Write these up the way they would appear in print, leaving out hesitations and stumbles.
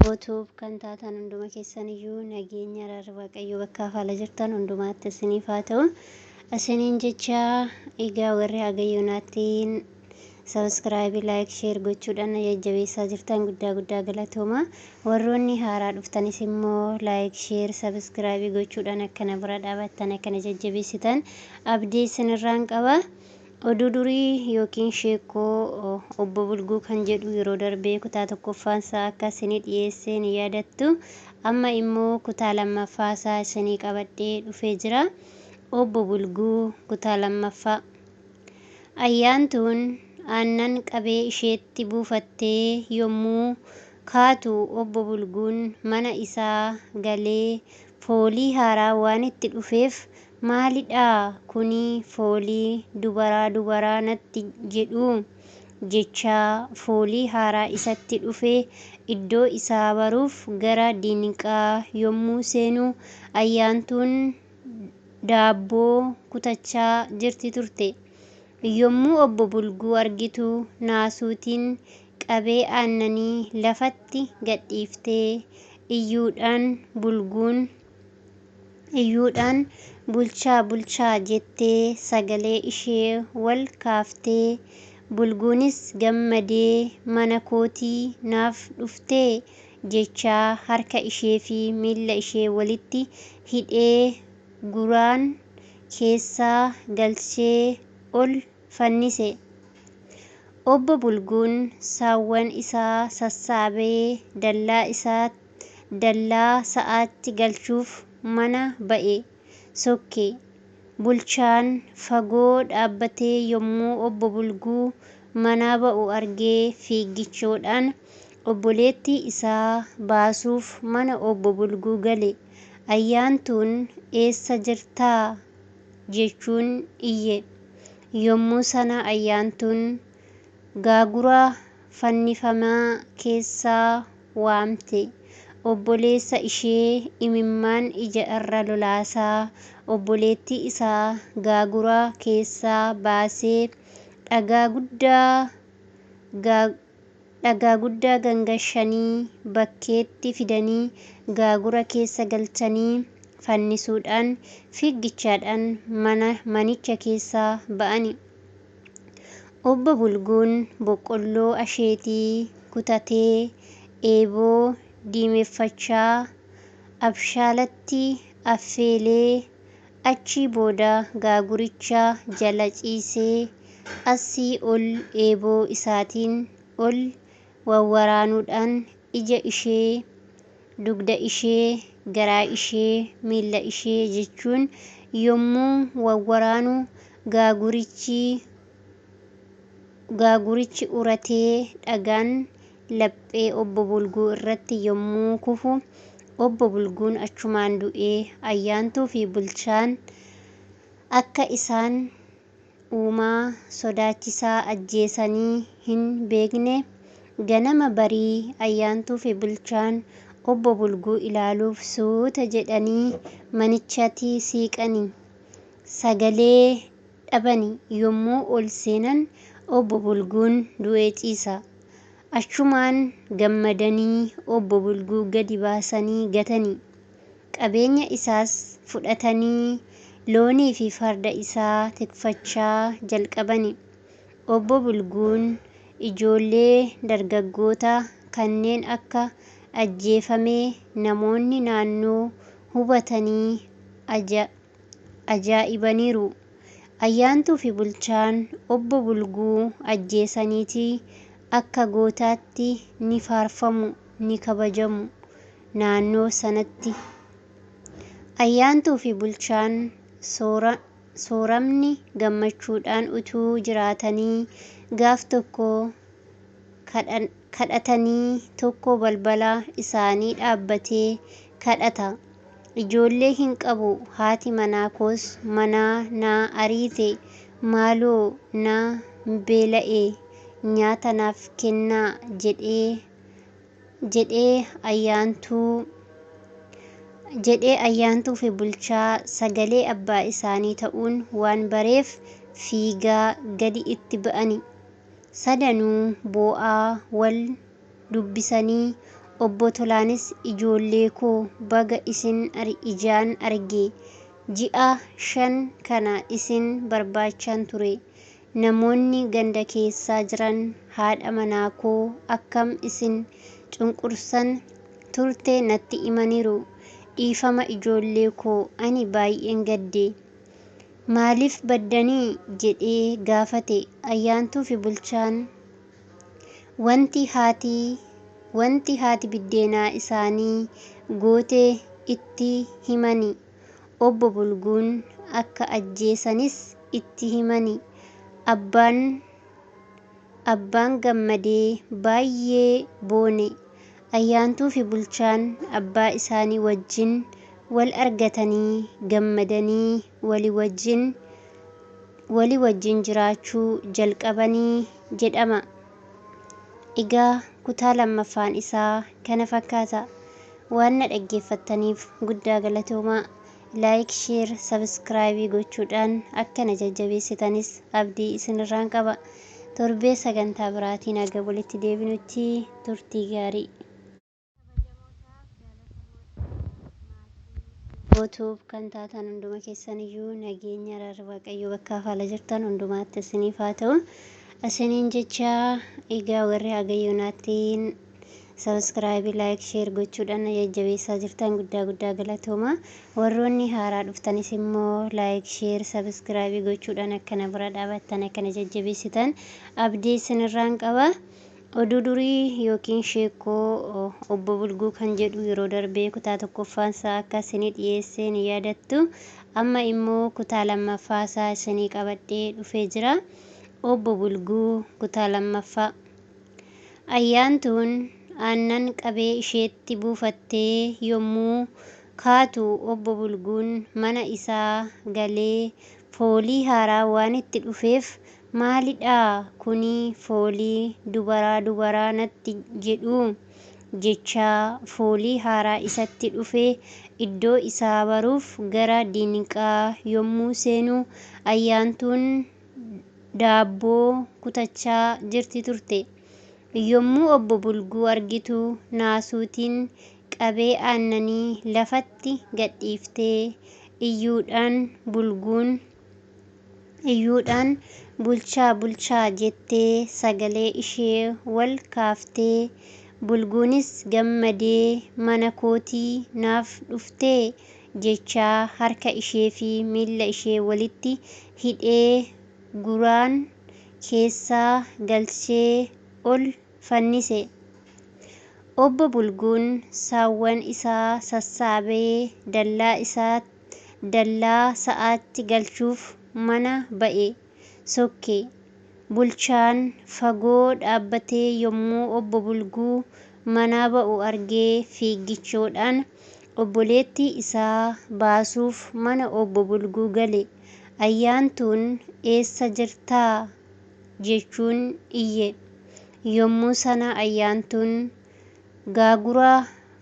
Tube kan taatan hunduma keessaniyyuu nageenya araarri Waaqayyoo bakka haala jirtan hundumaatti isiniif haa ta'u. Isiniin jecha egaa warri hagayyoonaatiin subscribe, like, share gochuudhaan na jajjabeessaa jirtan guddaa guddaa galatooma. Warroonni haaraa dhuftanis immoo like, share, subscribe gochuudhaan akkana bira dhaabattan akkana jajjabeessitan abdii isinirraan qaba. Oduu durii yookiin sheekkoo obbo Bulguu kan jedhu yeroo darbee kutaa tokkoffaan isaa akka isinii dhiyeessee ni yaadattu. Amma immoo kutaa lammaffaa isaa isinii qabadhee dhufee jira. Obbo Bulguu kutaa lammaffaa. Ayyaantuun aannan qabee isheetti buufattee yommuu kaatu obbo Bulguun mana isaa galee foolii haaraa waan itti dhufeef maalidhaa kuni foolii dubaraa dubaraa natti jedhuu? Jechaa foolii haaraa isatti dhufe iddoo isaa baruuf gara Dinqaa yommuu seenu Ayyaantuun daabboo kutachaa jirti turte. Yommuu obbo Bulguu argitu naasuutiin qabee aannanii lafatti gadhiiftee iyyuudhaan Bulguun iyyuudhaan Bulchaa bulchaa jettee sagalee ishee wal kaaftee Bulguunis gammadee mana kootii naaf dhuftee? Jechaa harka isheefi miilla ishee walitti hidhee guraan keessa galchee ol fannise. Obbo Bulguun saawwan isaa sassaabee dallaa isaa dallaa sa'aatti galchuuf mana ba'e sokke. Bulchaan fagoo dhaabbatee yommuu obbo Bulguu manaa ba'u argee fiiggichoodhaan obboleettii isaa baasuuf mana obbo Bulguu gale. Ayyaantuun eessa jirtaa? Jechuun iyye. Yommuu sana Ayyaantuun gaagura fannifamaa keessaa waamte. Obboleessa ishee imimmaan ija irra lolaasaa obboleettii isaa gaagura keessaa baasee dhagaa guddaa dhagaa guddaa gangashanii bakkeetti fidanii gaagura keessa galchanii fannisuudhaan fiiggichaadhaan mana manicha keessaa ba'ani. Obbo Bulguun boqqolloo asheetii kutatee eeboo diimeffachaa abshaalatti affeelee achii booda gaaguricha jala ciisee asii ol eeboo isaatiin ol wawwaraanuudhaan ija ishee, dugda ishee, garaa ishee, miilla ishee jechuun yommuu wawwaraanu gaagurichi uratee dhagaan laphee obbo Bulguu irratti yommuu kufu obbo Bulguun achumaan du'e. Ayyaantuufi Bulchaan akka isaan uumaa sodaachisaa ajjeesanii hin beekne. Ganama barii Ayyaantuufi Bulchaan obbo Bulguu ilaaluuf suuta jedhanii manichatti siiqani. Sagalee dhabani. Yommuu ol seenan obbo Bulguun du'ee ciisa. Achumaan gammadanii obbo Bulguu gadi baasanii gatani. Qabeenya isaas fudhatanii looniifi farda isaa tikfachaa jalqabani. Obbo Bulguun ijoollee dargaggoota kanneen akka ajjeefame namoonni naannoo hubatanii ajaa'ibaniiru. Ayyaantuufi Bulchaan obbo Bulguu ajjeesaniiti akka gootaatti ni faarfamu, ni kabajamu naannoo sanatti. Ayyaantuufi Bulchaan sooramni gammachuudhaan utuu jiraatanii gaaf tokko kadhatanii tokko balbala isaanii dhaabbatee kadhata. Ijoollee hin qabu, haati manaa koos manaa na ariite, maaloo nan beela'e nyaata naaf kennaa jedhee Ayyaantuufi Bulchaa sagalee abbaa isaanii ta'uun waan bareef fiigaa gadi itti ba'ani. Sadanuu boo'aa wal dubbisanii Obbo Tolaanis ijoollee koo baga isin ijaan arge. Ji'a 5 kana isin barbaachaan ture. Namoonni ganda keessa jiran haadha manaa koo akkam isin cunqursan turte natti himaniiru. Dhiifama ijoollee koo ani baay'een gadde. Maaliif baddanii? Jedhee gaafate. Ayyaantuufi Bulchaan wanti haati wanti haati biddeenaa isaanii goote itti himani. Obbo Bulguun akka ajjeesanis itti himani. Abbaan gammadee baay'ee boone. Ayyaantuufi Bulchaan abbaa isaanii wajjin wal argatanii gammadanii walii wajjin jiraachuu jalqabanii jedhama. Egaa kutaa lammaffaan isaa kana fakkaata. Waan na dhaggeeffattaniif guddaa galatoomaa. Like, share, subscribe gochuudhaan akka na jajjabeessitanis abdii isinirraan qaba. Torbee sagantaa biraatiin haga walitti deebinutti turtii gaarii. Gootuuf kan taatan hunduma keessaniyyuu nageenya araarri Waaqayyoo bakka haala jirtan hundumaatti isiniif haa ta'u. Isiniin jecha egaa warri haga yoonaattiin subscribe, like, share gochuudhaan na jajjabeessaa jirtan guddaa guddaa galatooma. Warroonni haaraa dhuftanis immoo like, share, subscribe gochuudhaan akkana bira dhaabattan akkana jajjabeessitan abdii isinirraan qaba. Oduu durii yookiin sheekoo obbo Bulguu kan jedhu yeroo darbee kutaa tokkoffaan isaa akka isinii dhiyeessee ni yaadattu. Amma immoo kutaa lammaffaa isaa isinii qabadhee dhufee jira. Obbo Bulguu kutaa lammaffaa. Ayyaantuun aannan qabee isheetti buufattee yommuu kaatu obbo Bulguun mana isaa galee foolii haaraa waan itti dhufeef maalidhaa kuni foolii dubaraa dubaraa natti jedhu jechaa foolii haaraa isatti dhufe iddoo isaa baruuf gara dinqaa yommuu seenu Ayyaantuun daabboo kutachaa jirti turte. Yommuu obbo Bulguu argitu naasuutiin qabee aannanii lafatti gadhiiftee iyyuudhaan bulchaa bulchaa jettee sagalee ishee wal kaaftee Bulguunis gammadee mana kootii naaf dhuftee jechaa harka ishee fi miilla ishee walitti hidhee guraan keessa galchee ol fannise. Obbo Bulguun saawwan isaa sassaabee dallaa sa'aatti galchuuf mana ba'e sokke. Bulchaan fagoo dhaabbatee yommuu obbo Bulguu manaa ba'u argee fiiggichoodhaan obboleettii isaa baasuuf mana obbo Bulguu gale. Ayyaantuun eessa jirtaa jechuun iyye. Yommuu sana Ayyaantuun gaagura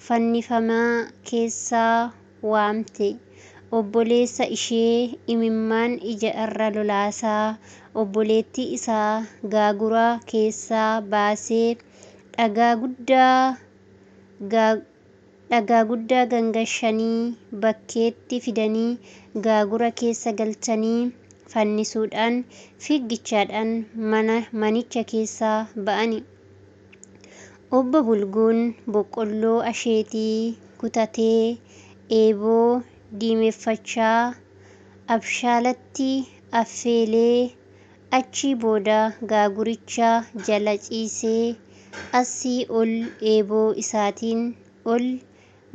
fannifamaa keessaa waamte. Obboleessa ishee imimmaan ija irra lolaasaa obboleettii isaa gaagura keessaa baasee dhagaa guddaa gangashanii bakkeetti fidanii gaagura keessa galchanii fannisuudhaan fiiggichaadhaan manicha keessaa ba'ani. Obbo Bulguun boqqolloo asheetii kutatee eeboo diimeffachaa abshaalatti affeelee achii booda gaaguricha jala ciisee asii ol eeboo isaatiin ol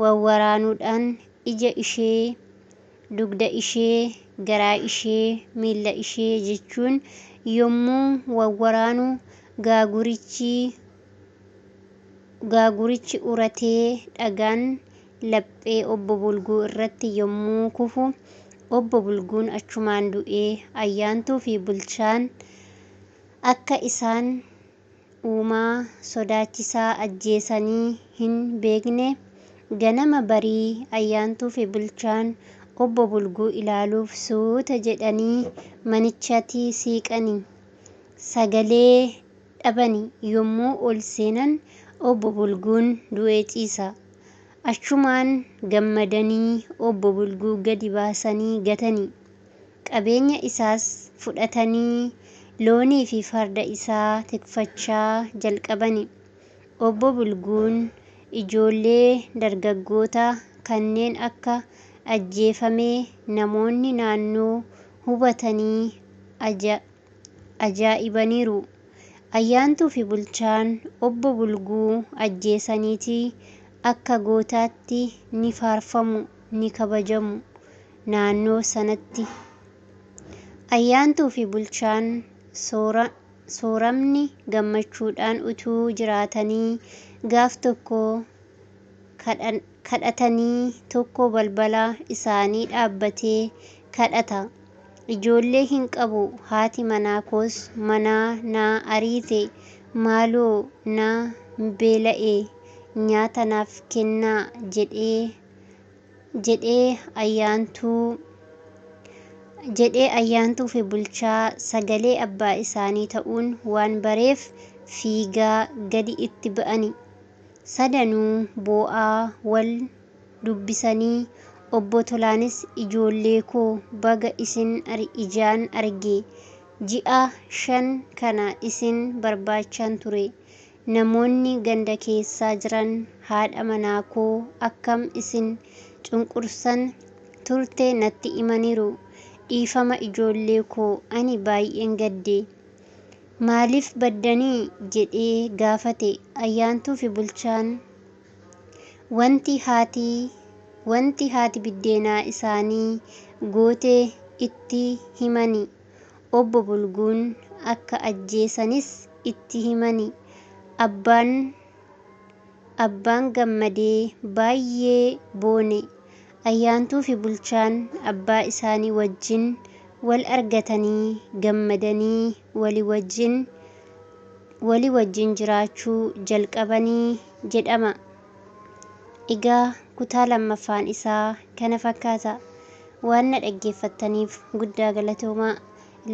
wawwaraanuudhaan ija ishee, dugda ishee, garaa ishee, miilla ishee jechuun yommuu wawwaraanu gaagurichi uratee dhagaan laphee obbo Bulguu irratti yommuu kufu obbo Bulguun achumaan du'ee Ayyaantuu fi Bulchaan akka isaan uumaa sodaachisaa ajjeesanii hin beekne. Ganama barii Ayyaantuu fi Bulchaan obbo Bulguu ilaaluuf suuta jedhanii manichatti siiqani. Sagalee dhabani. Yommuu ol seenan Obbo Bulguun du'ee ciisa. Achumaan gammadanii Obbo Bulguu gadi baasanii gatani. Qabeenya isaas fudhatanii loonii fi farda isaa tikfachaa jalqabani. Obbo Bulguun ijoollee dargaggoota kanneen akka ajjeefame namoonni naannoo hubatanii ajaa'ibaniiru. Ayyaantuu fi Bulchaan Obbo Bulguu ajjeesaniiti akka gootaatti ni faarfamu, ni kabajamu naannoo sanatti. Ayyaantuu fi Bulchaan sooramni gammachuudhaan utuu jiraatanii gaaf tokko kadhatanii tokko balbala isaanii dhaabbatee kadhata. Ijoollee hin qabu, haati manaa koos manaa na ariite, maaloo nan beela'e, nyaata naaf kennaa jedhee Ayyaantuu fi Bulchaa sagalee abbaa isaanii ta'uun waan bareef fiigaa gadi itti ba'ani. Sadanuu boo'aa wal dubbisanii Obbo Tolaanis ijoollee koo baga isin ijaan arge, ji'a 5 kana isin barbaachaan ture. Namoonni ganda keessa jiran haadha manaa koo akkam isin cunqursan turte natti himaniiru. Dhiifama ijoollee koo, ani baay'een gadde. Maaliif baddanii? Jedhee gaafate. Ayyaantuu fi Bulchaan wanti haati biddeenaa isaanii goote itti himani. Obbo Bulguun akka ajjeesanis itti himani. Abbaan gammadee baay'ee boone. Ayyaantuu fi Bulchaan abbaa isaanii wajjin wal argatanii gammadanii walii wajjin jiraachuu jalqabanii jedhama. Egaa kutaa lammaffaan isaa kana fakkaata. Waan na dhaggeeffattaniif guddaa galatoomaa.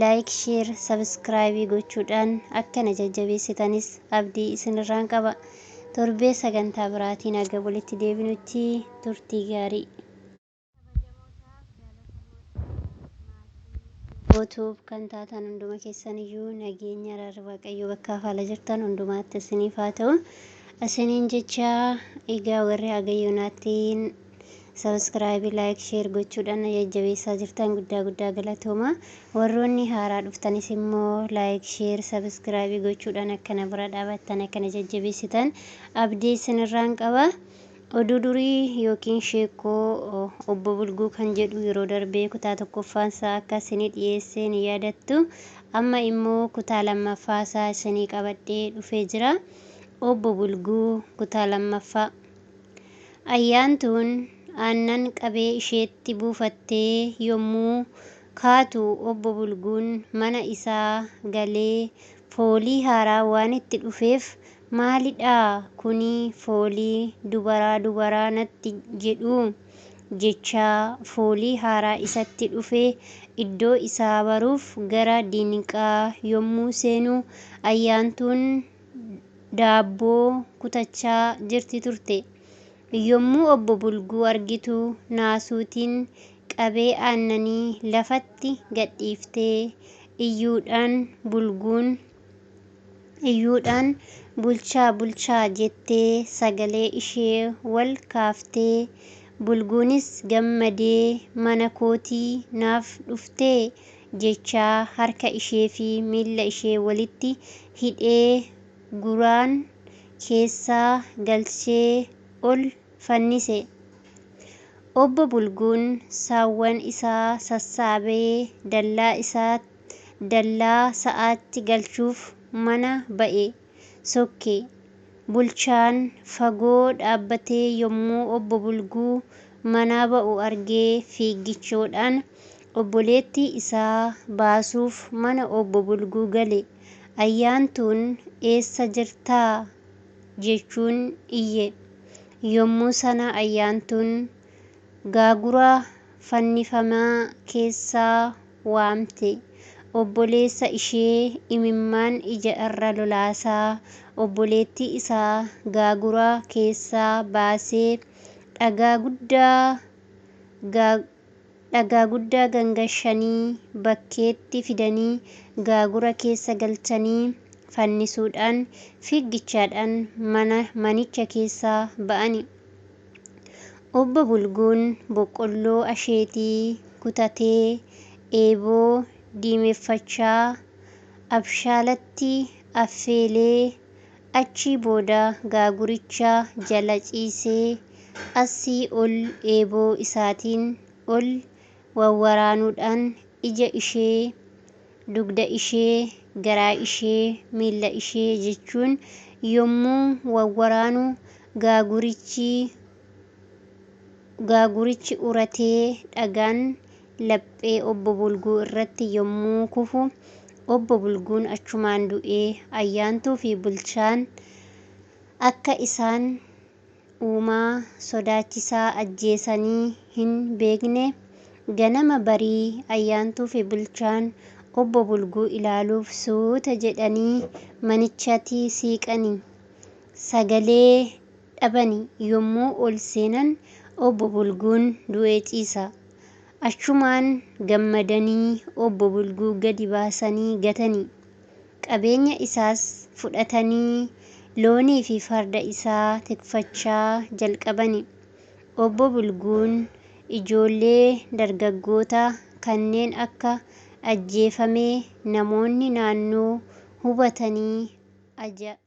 Like, share, subscribe gochuudhaan akka na jajjabeessitanis abdii isinirraan qaba. Torbee sagantaa biraatiin haga walitti deebinutti turtii gaarii. Gootuuf kan taatan hunduma keessaniyyuu nageenya araarri Waaqayyoo bakka haala jirtan hundumaatti isiniif haa ta'u. Isiniin jecha egaa warri hagayyoonaatiin subscribe, like, share gochuudhaan na jajjabeessaa jirtan guddaa guddaa galatooma. Warroonni haaraa dhuftanis immoo like, share, subscribe gochuudhaan akkana bira dhaabattan akkana jajjabeessitan abdii isinirraan qaba. Oduu durii yookiin sheekoo Obbo Bulguu kan jedhu yeroo darbee kutaa tokkoffaan isaa akka isinii dhiyeessee ni yaadattu. Amma immoo kutaa lammaffaa isaa isinii qabadhee dhufee jira. Obbo Bulguu kutaa lammaffaa. Ayyaantuun aannan qabee isheetti buufattee yommuu kaatu Obbo Bulguun mana isaa galee foolii haaraa waan itti dhufeef maalidhaa kuni foolii dubaraa dubaraa natti jedhu jechaa foolii haaraa isatti dhufe iddoo isaa baruuf gara dinqaa yommuu seenu Ayyaantuun daabboo kutachaa jirti turte. Yommuu Obbo Bulguu argitu naasuutiin qabee aannanii lafatti gadhiiftee iyyuudhaan bulchaa bulchaa jettee sagalee ishee wal kaaftee Bulguunis gammadee mana kootii naaf dhuftee jechaa harka ishee fi miilla ishee walitti hidhee guraan keessa galchee ol fannise. Obbo Bulguun saawwan isaa sassaabee dallaa sa'aatti galchuuf mana ba'e sokke. Bulchaan fagoo dhaabbatee yommuu Obbo Bulguu manaa ba'u argee fiigichoodhaan obboleettii isaa baasuuf mana Obbo Bulguu gale. Ayyaantuun eessa jirtaa jechuun iyye. Yommuu sana Ayyaantuun gaagura fannifamaa keessaa waamte. Obboleessa ishee imimmaan ija irra lolaasaa obboleettii isaa gaagura keessaa baasee dhagaa guddaa gangashanii bakkeetti fidanii gaagura keessa galchanii fannisuudhaan fiiggichaadhaan manicha keessaa ba'ani. Obbo Bulguun boqqolloo asheetii kutatee eeboo diimeffachaa abshaalatti affeelee achii booda gaaguricha jala ciisee asii ol eeboo isaatiin ol wawwaraanuudhaan ija ishee, dugda ishee, garaa ishee, miilla ishee jechuun yommuu wawwaraanu gaagurichi uratee dhagaan laphee Obbo Bulguu irratti yommuu kufu Obbo Bulguun achumaan du'ee. Ayyaantuu fi Bulchaan akka isaan uumaa sodaachisaa ajjeesanii hin beekne. Ganama barii Ayyaantuu fi Bulchaan Obbo Bulguu ilaaluuf suuta jedhanii manichatti siiqani. Sagalee dhabani. Yommuu ol seenan Obbo Bulguun du'ee ciisa. Achumaan gammadanii Obbo Bulguu gadi baasanii gatani. Qabeenya isaas fudhatanii loonii fi farda isaa tikfachaa jalqabani. Obbo Bulguun ijoollee dargaggoota kanneen akka ajjeefame namoonni naannoo hubatanii aja.